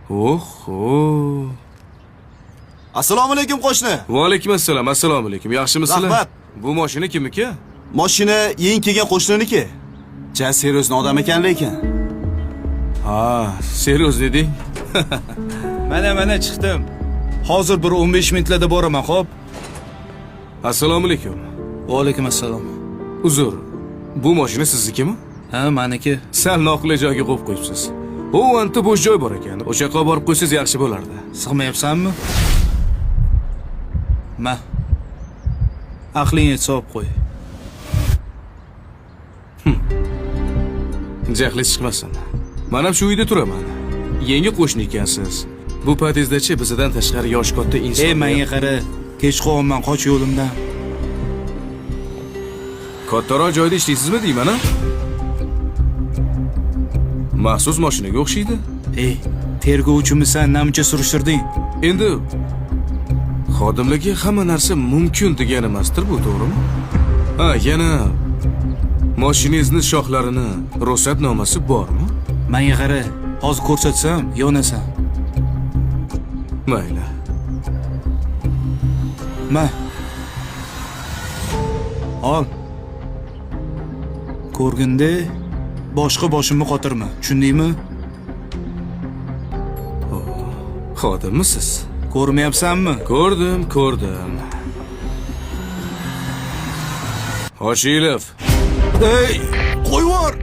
Oho. Assalomu alaykum, qo'shni. Va alaykum assalom. Assalomu alaykum. Yaxshimisizlar? Rahmat. Bu mashina kimniki? Mashina yeng kelgan qo'shniniki. Ja seryozni odam ekan lekin. Ha, seryoz deding? Mana, mana chiqdim. Hozir bir 15 minutlarda boraman, xo'p? Assalomu alaykum. Va alaykum assalom. Uzr. Bu mashina siznikimi? Ha, meniki. Sal noqulay joyga qo'yib qo'yibsiz. U anta bo'sh joy bor ekan. O'sha yoqqa borib qo'ysangiz yaxshi bo'lardi. Sig'mayapsanmi? Ma. Aqling yetsa olib qo'y. Jahlingiz chiqmasin. Men ham shu uyda turaman. Yangi qo'shni ekansiz. Bu podyezddachi bizdan tashqari yoshi katta inson. Ey, menga qara. Kech qolyapman, qoch yo'limdan. Kattaroq joyda ishlaysizmi deyman, a? Maxsus mashinaga o'xshaydi. Ey, tergovchimisan, namcha surishtirding? Endi xodimlarga hamma narsa mumkin degani emasdir bu, to'g'rimi? Ha, yana mashinangizni shoxlarini ruxsatnomasi bormi? Menga qara. Hozir ko'rsatsam, yonasan. Mayli. Ma. Ol. Ko'rganda boshqa boshimni qotirma. Tushundingmi? Xodimmisiz? Ko'rmayapsanmi? Ko'rdim, ko'rdim. Hoshilov, Ey, qo'yvor.